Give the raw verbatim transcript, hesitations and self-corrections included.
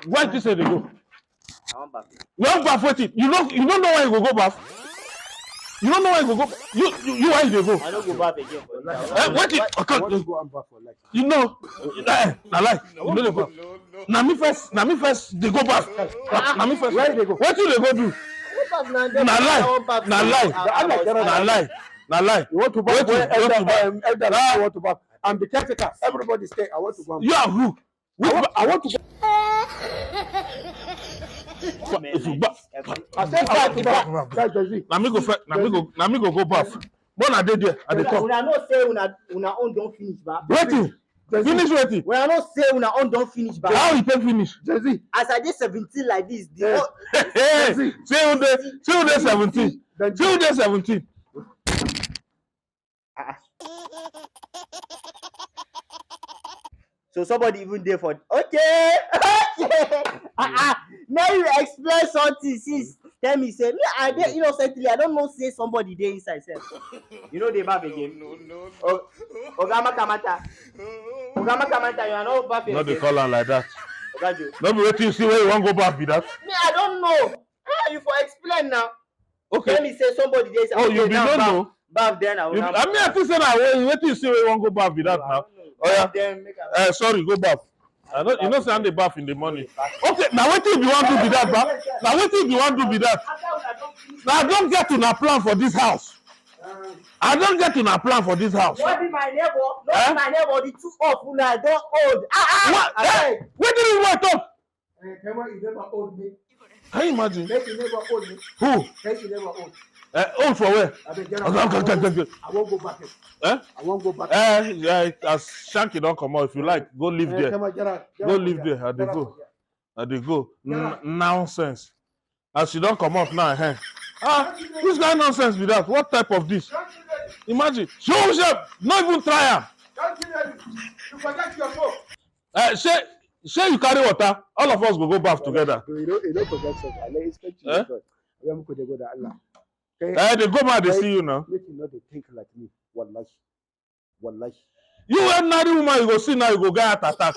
Why you say they go? I wan baff. You wan baff wetin? You no, you no know why you go go baff? You no know why you go go? You, you, you why you dey go? I no go baff again for inside. Eh, wetin? I want to go and baff for life. You know, eh, na lie. You no dey baff. Na me first, na me first dey go baff. Na, na me first. Where you dey go? Wetin you dey go do? What of na dem? Na I lie. wan baff Na lie, for na inside. Na lie. Na lie. You want to baff Wetin? where Wetin elder, you baff? Um, elder, you want to baff. And the caretaker, everybody stay. I want to go. And You are who? I want, I want to go. If you baff, I said I want to baff. That's Gen Z. Na me go first. Na me go. Na me go go baff. But I dey there. I dey come. Una know say una una own don finish ba. Wetin? Gen Z. Finish wetin? Una know say una own don finish ba. How you take finish? Gen Z. As I dey seventeen like this, the Yes. whole Hey, see who dey, see who dey seventeen. Gen See who Z. dey seventeen. Ah. So somebody even dey for okay, okay. Ah, ah. Now you explain something since tell me say me I dey innocently, I don't know say somebody dey inside sef. You know dey baff again. O- Oga Makamata. Oga Makamata, you are not baffing No dey again. Call am like that. Oga Joe. No be wetin you see where you wan go baff be that. Me I don't know. Ah, you for explain now. Okay. Tell me say somebody dey inside. Oh, you Okay, be now no baff. Know. Baff then I will You, now I mean, I think say na wetin you see where you wan go baff be that now. Oh yeah. Then make am. Uh, sorry, go baff. I know you know say I dey baff in the morning. Okay, na wetin you be wan do be that, ba? Na wetin you be wan do be that? Na I don get una plan for this house. I don get una plan for this house. What be my neighbor? Not Eh? My neighbor. The two of una don old. Ah ah. What? Abeg. Eh? Wetin you wan talk? Eh, Kema, you never old me. Can you imagine? Make you never old me. Who? Make you never old. Uh, old for where? I beg, get Okay, okay, okay, okay. I won't go back. Eh? I won't go back. Eh, yeah, as Shanky don comot, if you like, go live Eh, there. Kema, get out. Get Go out live from there. I dey Get out go. from here. I dey go. N- Yeah. Nonsense. As she don comot now, eh? Ah, which kind nonsense be that? What type of this? Don't you ready? Imagine. She won't sef, no even try am. Don't you ready? You forget your phone. Uh, shey, shey you carry water? All of us go go baff together. You know, you know, forget something. I expect you. Eh? But we have to go to Allah. Okay? Eh, dey go ma dey see you now. Make you not dey think like me. Wallahi. Wallahi. You ordinary woman, you go see now, you go get heart attack.